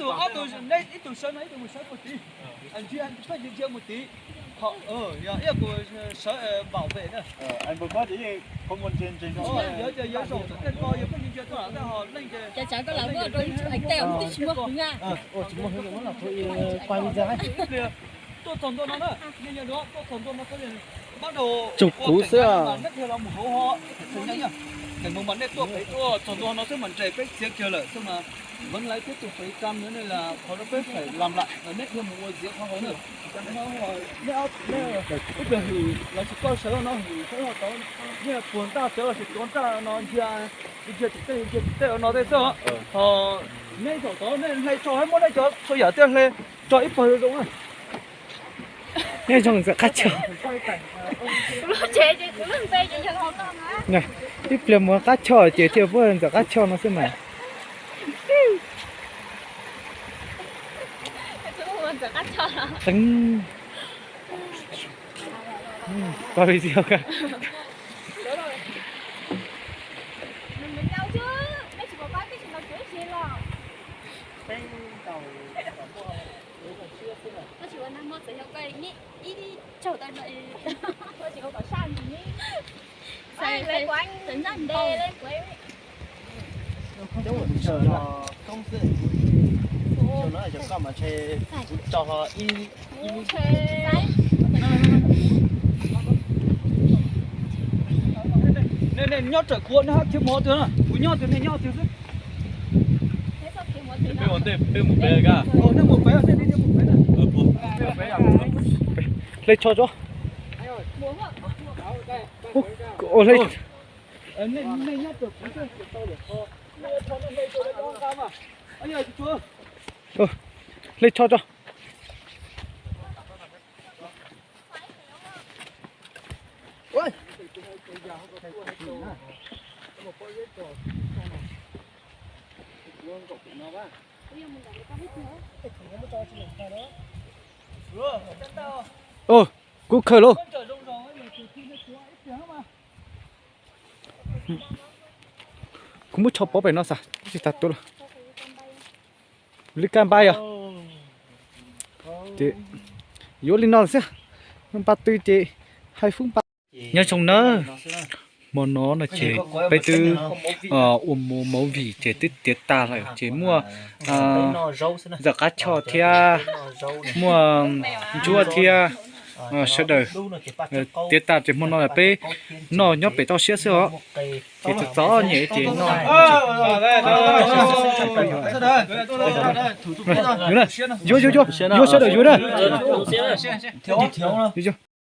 Tus ob tug, neb ib tug sawv no, ib tug mus sawv puag tid. Ntsia, pheej ntsia mus tid. Yog ib tug sawv npam pem na. Yog ces yuav zaum tej ko, yog pheej ntsia tuaj tej ho leej ces. Tuaj txog ntua no na, nej nyob tuaj txog ntua no, tsuas kuv xwb. Neb thiaj los mus hauv ho, es mus mas nej tuaj pem tuaj txog ntua no xwb mas nres peb txiav kiag lawm xwb mas. Veev lawv twb tus pem kam no ne, qhov no peb pem lam lawm, neb thiaj mus ua ziav qhov hauv na. Ib pliag hwm los sis koj sawv no hwm sawv tau, nej puag ntaj sawv los sis tuav ntaj no ntsia, ntsia tim tej, ntsia tim tej no tej xwb. Ho neb zaum tod nej hle tso, muab neb cov txhua yam thiaj hle tso ib pawg zoo na. Neb zoo ntxawm qab choj. Ib pliag mus qab choj ces thiaj muaj ntxawm qab choj no xwb mas. Teeb. Pab video ka. Nej nyob raws kuv, nej hab khiav mus hov twg na, kuv nyob twg nej nyob twg xwb. Peb mus pem, peb mus pem. Nej mus pem, nej mus pem. Hle tso tso. Hle, hle tso tso. Kuv khaws lauj. Kuv muab tsho pov pem no xav tsis tas tuaj los. Li kaj npab yog. Ces yuav li no xwb. Npaj tw ces hais fub npaj. Nyob zoo nawb. Hmo no no ces peb twb ua movie ces twb tiav tas lawm ces muaj ntxawm qab choj thiab muaj ntsuab thiab sawv daws tiav tas ces hmo no peb noj nyob pem toj siab xwb os. Ces txom txom nyem ces noj. Yuav na, yuav yuav yuav yuav sawv daws yuav na.